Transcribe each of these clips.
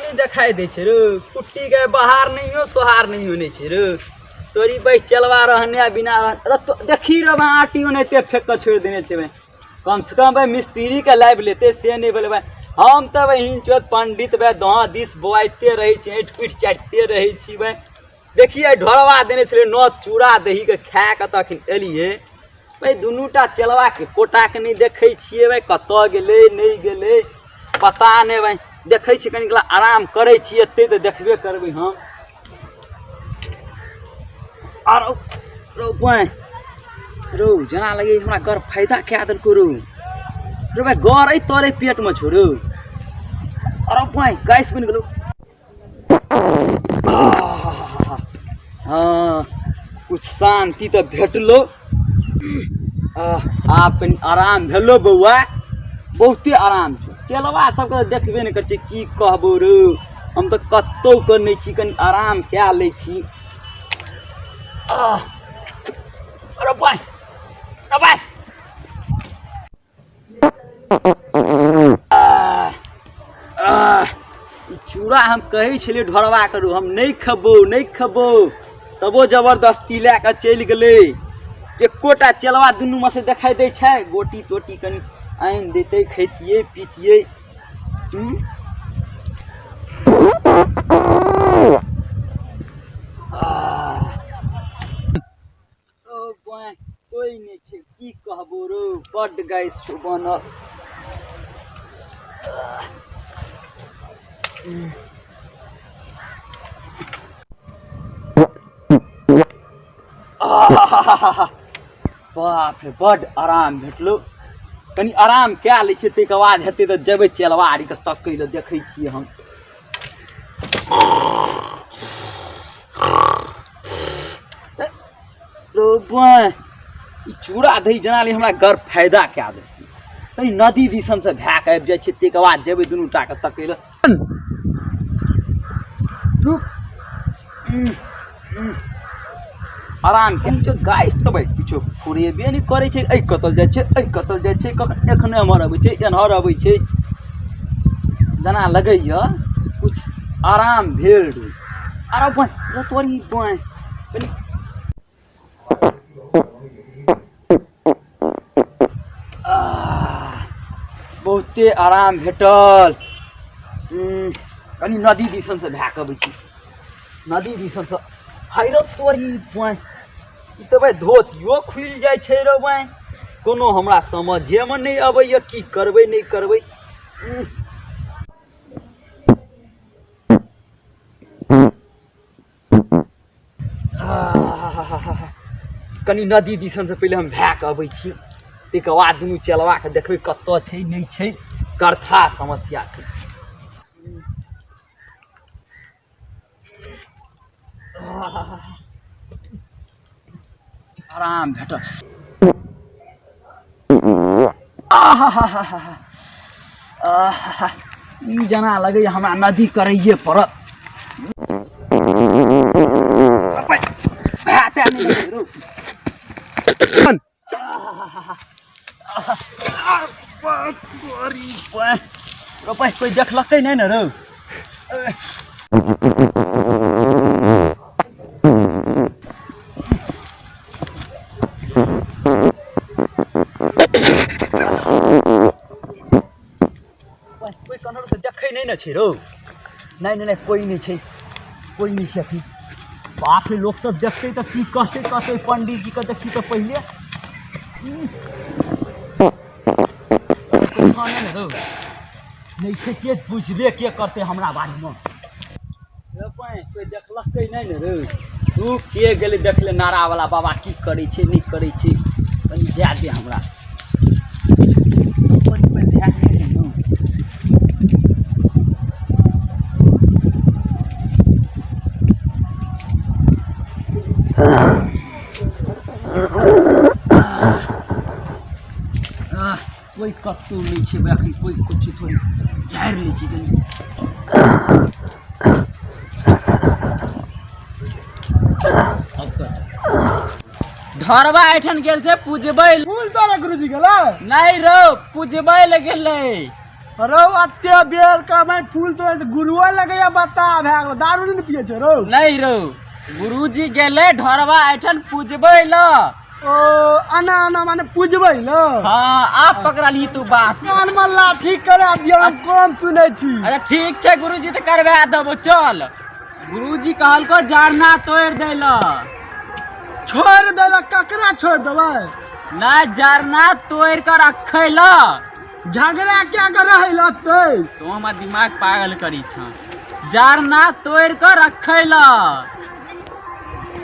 नहि देखाइ दै छै रौ कुट्टीके बहार नहियो सोहार नहियो नहि छै रौ तोरी बैस चलवा रहने आ बिना रहने देखी रौ भाइ आँटी ओनाहिते फेक कऽ छोड़ि देने छै भाइ कमसँ कम भाइ मिस्त्रीके लाबि लेतै से नहि भेलै भाइ हम तऽ भाइ हिंचोत पंडित भाइ दहाँ दिस बौआइते रहै छी ऐंठ पीठ चाटिते रहै छी भाइ देखिए ढोरवा देने छलै नौ चूड़ा दहीके खाए कऽ तऽ अखन एलियै भाइ दुनूटा चेलवाके कोटाके नहि देखै छियै भाइ कतऽ गेलै नहि गेलै पता नहि भाइ देखै छियै कनि काल आराम करै छियै एतै तऽ देखबे करबै हम आरो रौ भाइ रौ जेना लगै हमरा गर फायदा कए देलकौ रौ रौ भाइ गर अइ तोरे पेटमे छौ रौ अरे भाइ गैस बनि गेलौ हँ कुछ शान्ति तऽ भेटलो आब कनि आराम भेलो बौआ बहुते आराम छौ चेलवा सबके तऽ देखबे नहि करै छै की कहबो रौ हम तऽ कतहु के नहि छी कनि आराम कए लै छी अरे भाइ अरे भाइ चूड़ा हम कहै छलियै ढोरबा करू हम नहि खेबौ नहि खेबौ तबो जबरदस्ती लए कऽ चलि गेलै एकोटा चेलवा दुनूमे से देखाइ दै छै गोटी तोटी कनि आनि देतै खैतियै पीतियै ओ बाँहि कोइ नहि छै की कहबो रौ बड्ड गैस छौ बनल बाप रे बड्ड आराम भेटलो कनि आराम कए लै छियै ताहिके बाद हेतै तऽ जेबै चेलवारीके तकै लए देखै छियै हम ई चूड़ा दही जेना ली हमरा गर फायदा कए देलकै कनि नदी दिसनसँ भए कऽ आबि जाइ छियै ताहिके बाद जेबै दुनू टाके तकै लए रुक आराम के छै गाइस तऽ भाइ किछो फुरेबे नहि करै छै एहि कतल जाइ छै एहि कतल जाइ छै कखन एखने एम्हर अबै छै एन्हर अबै छै जेना लगैए किछु आराम भेल रहै आरो बन तोरी बन कनि बहुते आराम भेटल कनि नदी दिसनसँ भए कऽ अबै छी नदी दिसनसँ है रौ तोरी बाँहि ई तऽ भाइ धोतियो खुलि जाइ छै रौ बाँहि कोनो हमरा समझेमे नहि अबैए की करबै नहि करबै कनि नदी दिसनसँ पहिले हम भए कऽ अबै छी ताहिके बाद दुनू चलबाके देखबै कतऽ छै नहि छै करथा समस्या छै आराम भेटल आहा ई जेना लगैए हमरा नदी करैए पड़त कोइ देखलकै नहि ने रौ कोइ कन्हर से देखै नहि ने छै रौ नहि नहि नहि कोइ नहि छै कोइ नहि छै अथी बाप रे लोक सब देखतै तऽ की कहतै कहतै पंडीजी के देखी तऽ पहिले नहि रौ नहि छै के बुझबे के करतै हमरा बारेमे कोइ देखलकै नहि ने रे तू के गेलै देखले नारावला बाबा की करै छै नहि करै छै कनि जाए दे हमरा कोइ कतहु नहि छै अखन कोइ किछु थोड़े झाड़ि लै छी कनि ढोरबा एठन गेल छै पूजबै फूल तोड़े गुरुजी गेलै नहि रौ पूजबै लए गेलै रौ अते बेर के मैं फूल तोड़े से गुरुआ लगैया बता भए गेलो, दारू नहि ने पियै छै रौ। नहीं रौ, गुरुजी गेलै ढोरबा एठन पूजबै ल। ओ अना अना माने पूजबै ल। हाँ, आप पकड़लही तू बात। कान में लाठी करा दियौ, हम कम सुनै छी। अरे ठीक छै गुरुजी, तऽ करवा देबो। चल, गुरुजी कहलको जरना तोड़ि दै ल। छोड़ि दै ल? ककरा छोड़ि देबै? नहि, जरना तोड़ि कऽ रखै ल। झगड़ा क्या कर रहै लतै? तू हमर दिमाग पागल करी छ। जरना तोड़ि कऽ रखै ल।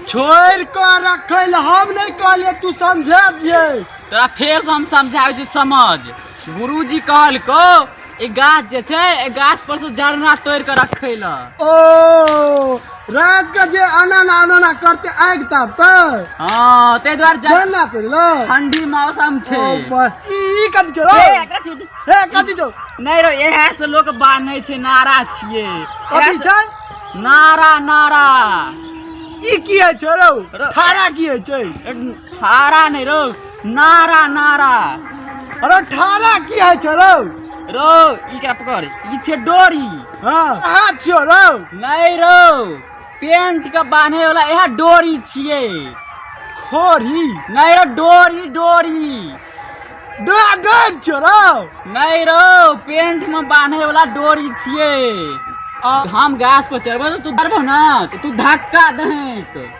छोड़ि कऽ रखै ल हम नहि कहलियै, तू समझा दियै। तोरा फेर से हम समझाबै छी, समझ। गुरुजी कहलको ई गाछ जे छै, एहि गाछ पर से जरना तोड़ि कऽ रखै ल। ओ रात के जे अना अना करते आगि तापतै। हाँ, ताहि दुआरे जरना तोड़ि ल। ठंडी मौसम छै। ओ ई कथी छौ रौ? ए, एकरा छोड़। हे कथी छौ? नहि रौ, इएह से लोक बान्है छै, नारा छियै। कथी छै? नारा नारा। ई की होइ छै रौ? रौ। ठाड़ा की होइ छै? ठाड़ा नहि रौ, नारा नारा। अरे ठाड़ा की होइ छै रौ? रौ, ई करा पकड़, ई छै डोरी। हाँ हाथ छियौ रौ? नहि रौ, पेंट के बान्हे वाला इएह डोरी छियै। खोरी? नहि रौ, डोरी डोरी। डोरा डोर छियौ रौ? नहि रौ, पेंट में बान्हे वाला डोरी छियै। हम गाछ पर चढ़बो तऽ तू धरबो ना, तऽ तू धक्का दहें।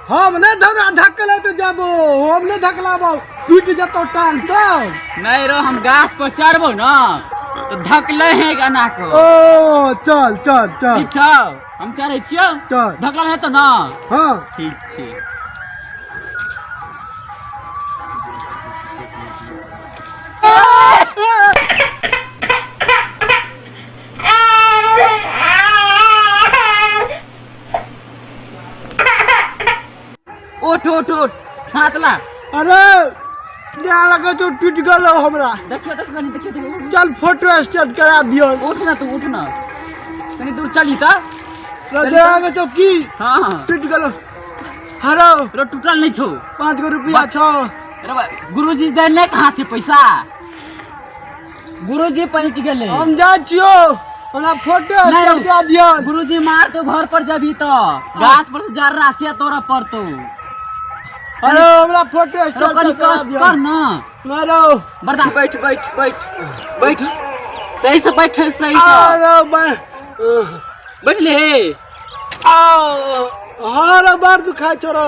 हम नहि धरा धक्कले तऽ जाबो, हम नहि धकलाबो, टूटि जेतौ टांग तब। नहि रौ, हम गाछ पर चढ़बो ना तऽ धकले है एना को। ओ चल चल चल। ठीक छौ, हम चढ़ै छियौ। चल। धकल है तऽ ना? हाँ। ठीक छै। उठ उठ उठ, हाथ ला। अरे क्या लगे छौ, टूटि गेलौ हमरा। देखियो देखियो कनी, देखियो देखियो। चल फोटो स्टेट करा दियौ। उठ ना तू, उठ ना, कनी दूर चली तऽ। लगे छौ की? हाँ। टूटि गेलौ। हरो रो, टूटल नहीं छौ। 5 गो रुपया छौ। रे बा, गुरुजी देने कहाँ छै पैसा? गुरुजी पहुँच गेलै। हम जाइ छियौ, हमरा फोटो नहि स्टेट करा दियौ। गुरुजी मार तो घर पर जबी तो गाछ पर से जर्रा से तोरा पड़तो। अरे हमरा फोटो रो, स्टेट कनी करा कष्ट दियौ। कर ना। नहि रौ। बर्दा बैठ बैठ बैठ बैठ, सही से बैठ, सही से। अरे बैठ ले। आ हाँ रे, बड़ दुखाइ छौ रौ।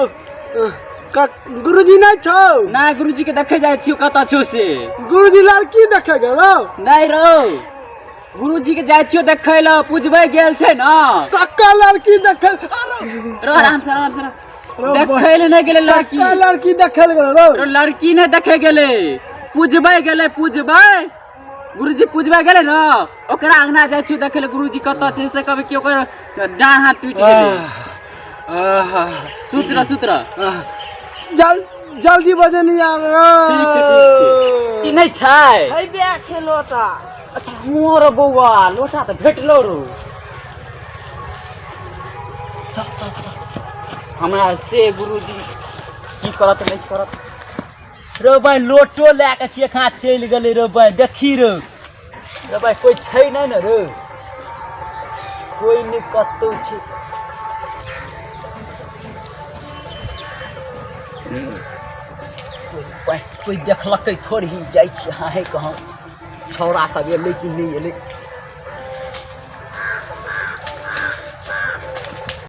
गुरुजी नहि छौ? ना, गुरुजी के देखे जाइ छियौ, कतऽ छौ से। गुरुजी लड़की देखे गेलौ? नहीं रौ, गुरुजी के जाइ छियौ देखै लए, पुजबै गेल छै ना। कक्का लड़की देखे? रो, आराम से आराम से रौ। रौ, देखै लए नहि गेलै लड़की। कक्का लड़की देखे गेलौ रौ? रो, लड़की नहि देखे गेलै, पुजबै गेलै, पुजबै। गुरुजी पुजबै गेलै न, ओकरा अंगना जाइ छियौ देखै लए, गुरुजी कतऽ छै से। कहबै कि ओकर डाँड़ हाथ टूटि गेलै। आहा। सुत रह, सुत रह। जल जल्दी बजे नहीं यार। ठीक छै, ठीक छै। ई नहि छै? हैबे छै लोटा। अच्छा मोर बौआ, लोटा तऽ भेटलो रो। चल चल चल, हमरा से गुरुजी की करत नहि करत। रो भाई, लोटो लए कऽ केखा चलि गेलै रो भाई। देखी रो, रो भाई, कोइ छै नहि ने रो? कोइ नहि कतौ छै। कोइ देखलकै थोड़ ही। जाइ छी। हाँ हे, कहाँ छौड़ा सब एलै कि नहि एलै?